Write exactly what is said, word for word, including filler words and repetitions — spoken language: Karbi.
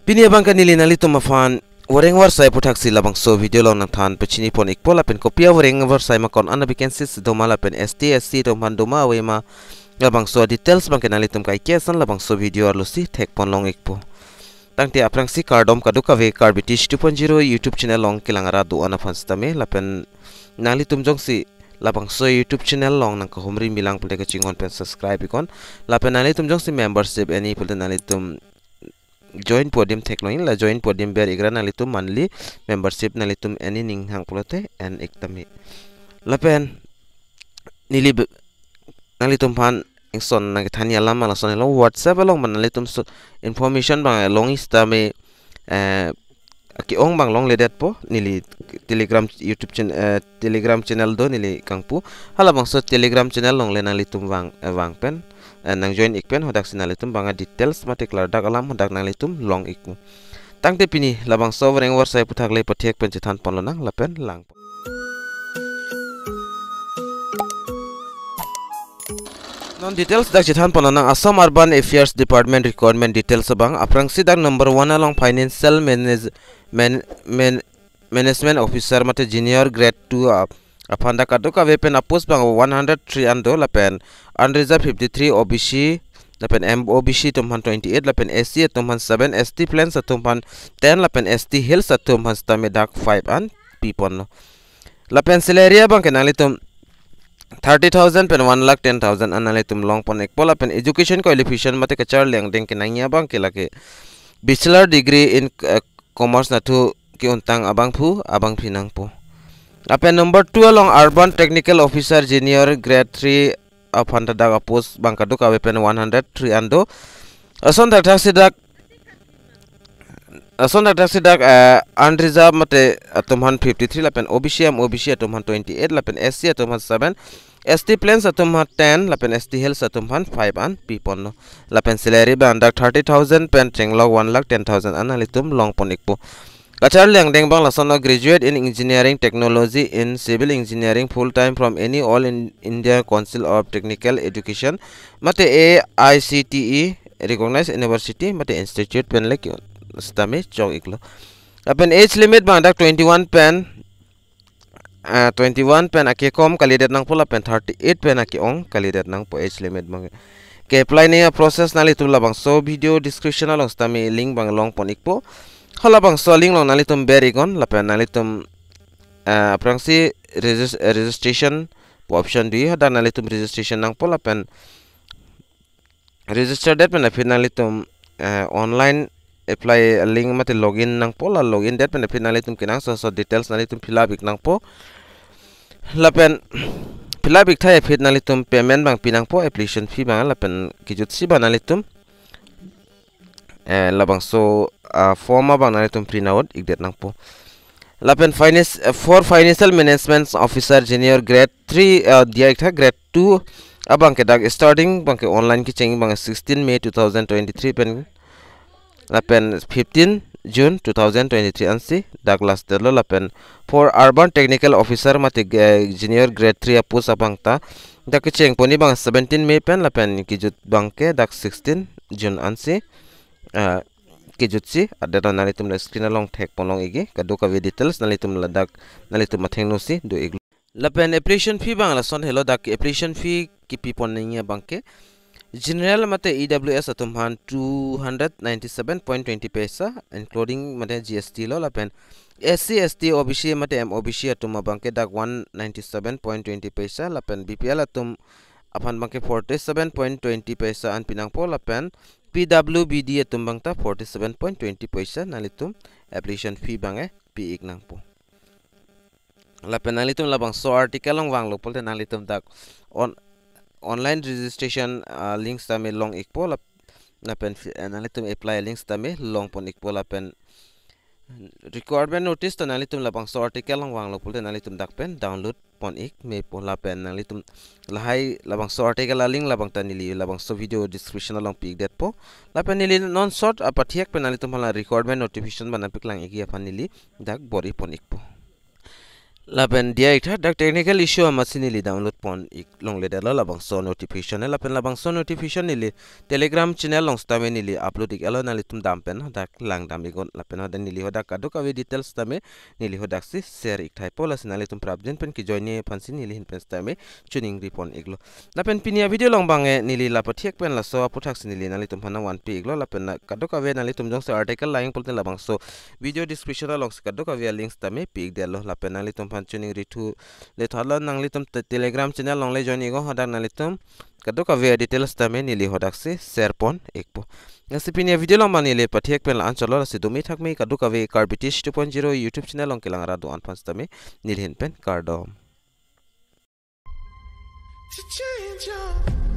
Pini abang ke neli nanglitum aphan voreng varsai aputhaksi labangso video along nangthan pachini pon ikpo lapen kopi avoreng varsai ma, ko-an avacancy si doma lapen S T S C atum aphan doma ave ma, labangso details abang ke nanglitum kaike ason labangso video arlo si thek pon long ikpo. Tangte aphrangsi kardom kadokave Karbi Teach two point zero YouTube channel along kelang arat do-an aphan sitame lapen nanglitum jongsi labangso YouTube channel along nangkahumri milang pulote kachinghon pen subscribe iknon. Lapen nanglitum jongsi membership eni pulote nanglitum join pu adim theklong, la join pu adim ber ikra, nanglitum monthly membership nanglitum eni ning hang pulote en ik tame. Lapen neli be-, nanglitum aphan ingson nangkethanji alam lason helo, WhatsApp along ma nanglitum so information abang longji sitame, eh, ake-ong abang longledetpo, neli Telegram YouTube channel, eh, Telegram channel do neli kangpu. Halabangso Telegram channel along le nanglitum vang, eh, vang pen, eh, nang join ik pen hadaksi nanglitum abang a-details mate klardak alam hadak nanglitum long ikpo. Tangte pini labangso voreng varsai aputhak le pathek pen chethan ponlonang lapen lang. Non details dak chethan ponlonang. Assam Urban Affairs Department recruitment details abang. Aphrangsi dak number one along Financial Manage-, Man-, Man-, Management Officer mate Junior Grade two ap-, aphan dak kadokave pen a-post abang one hundred three an do lapen unreserved fifty-three, O B C lapen M O B C atum aphan twenty-eight lapen S C atum aphan seven, S T Plains atum aphan ten lapen S T Hills atum aphan sitame dak five an piponlo. Lapen salary abang ke nanglitum thirty thousand pen one lakh ten thousand an nanglitum long pon ikpo lapen education qualification mate kacharli angdeng kenangji abang ke lake bachelor degree in, eh, commerce nathu ke-untang abangphu abangphi nangpo. Lapen number two along Urban Technical Officer Junior Grade three aphan ta dak a-post abang kadokave pen one hundred three an do. Ason thakthak si dak, ason thakthak si dak, eh, unreserved mate atum aphan fifty-three lapen O B C, M O B C atum aphan twenty-eight lapen S C atum aphan seven, S T Plains atum aphan ten lapen S T Hills atum aphan five an piponlo. Lapen salary abang dak thirty thousand pen chenglok one lakh ten thousand an nanglitum long pon ikpo. Kacharli angdeng abang lasonlo: graduate in engineering technology in civil engineering full time from any All In-, India Council of Technical Education mate A I C T E recognized university mate institute pen le sitame chong iklo. Lapen age limit abang dak twenty-one pen, ah, twenty-one pen akekom kalidet nangpo lapen thirty-eight pen ake-ong kalidet nangpo age limit abang. Ke-apply nangji a-process nanglitum labangso video description along sitame link abang long pon ikpo. Halabangso link along nanglitum ber iknon lapen nanglitum, ah, aphrangsi regis-, eh, registration pu option do, hadak nanglitum registration nangpo lapen register det pen aphi nanglitum, eh, online apply link mate login nangpo, la login det pen aphi nanglitum kenangsot asot details nanglitum fill up ik nangpo. Lapen fill up ik thai aphi nanglitum payment abang pi nangpo, application fee abang, lapen kejutsi abang nanglitum, eh, labangso, ah, form abang nanglitum print out ikdet nangpo. Lapen finance, eh, for Financial Management Officer Junior Grade three, eh, diya ik tha, Grade two abang ke dak starting abang ke online kecheng abang sixteen May two thousand twenty-three pen lapen fifteen June two thousand twenty-three ansi dak last date lo. Lapen for Urban Technical Officer mate, eh, Junior Grade three a-post abang ta dak kecheng ponji abang seventeen May pen lapen kejut abang ke dak sixteen June ansi, eh, kejutsi, adet nanglitum la screen along thek pon long ikji, kadokave details nanglitum ladak nanglitum athengno si do iklo. Lapen application fee abang lason helo, dak application fee kepi pon nangji abang ke general mate E W S atum aphan two hundred ninety-seven point twenty paisa including mate G S T lo, lapen S C, S T, O B C mate M O B C atum abang ke dak one ninety-seven point twenty paisa, lapen B P L atum aphan abang ke forty-seven point twenty paisa an pi nangpo, lapen P W B D atum abang ta forty-seven point twenty paisa nanglitum application fee abang ke pi ik nangpo. Lapen nanglitum labangso article along vanglo pulote nanglitum dak on-, online registration, ah, link sitame long ikpo lap-, lapen fi-, eh, nanglitum apply link sitame long pon ikpo, lapen requirement notice ta nanglitum labangso article along vanglo pulote nanglitum dak pen download pon ik mepo, lapen nanglitum lahai labangso article a-link labang ta neli labangso video description along pi ik detpo, lapen neli non short apathek pen nanglitum hala requirement notification abang nangpaklang ikji aphan neli dak bor-i pon ikpo. Lapen diya iktha, dak technical issue amatsi neli download pon ik longledetlo labangso notification. Lapen labangso notification neli Telegram channel along sitame neli upload ik-etlo, nanglitum dam pen hadak langdam iknon. Lapen hadak neli hadak kadokave details sitame neli hadaksi share ik thaipo, lasi nanglitum prapjin pen kejoin-e aphansi neli ahin pen sitame choningri pon iklo. Lapen pini avideo along abang neli la pathek pen laso aphuthaksi neli nanglitum aphan nangvanpi iklo. Lapen na kadokave nanglitum jongsi article lang pulote labangso video description alongsi kadokave alink sitame pi ikdetlo. Lapen nanglitum aphan choningri thu le thalo, nanglitum te-, Telegram channel along le join iknon, hadak nanglitum kadokave details sitame neli hadaksi share pon ikpo. Lasi pini avideo along abang neli pathek pen la-an chotlo, lasi dome thakme kadokave Karbi Tish two point zero YouTube channel along kelang arat do-an aphan sitame neli ahin pen kardom. To change your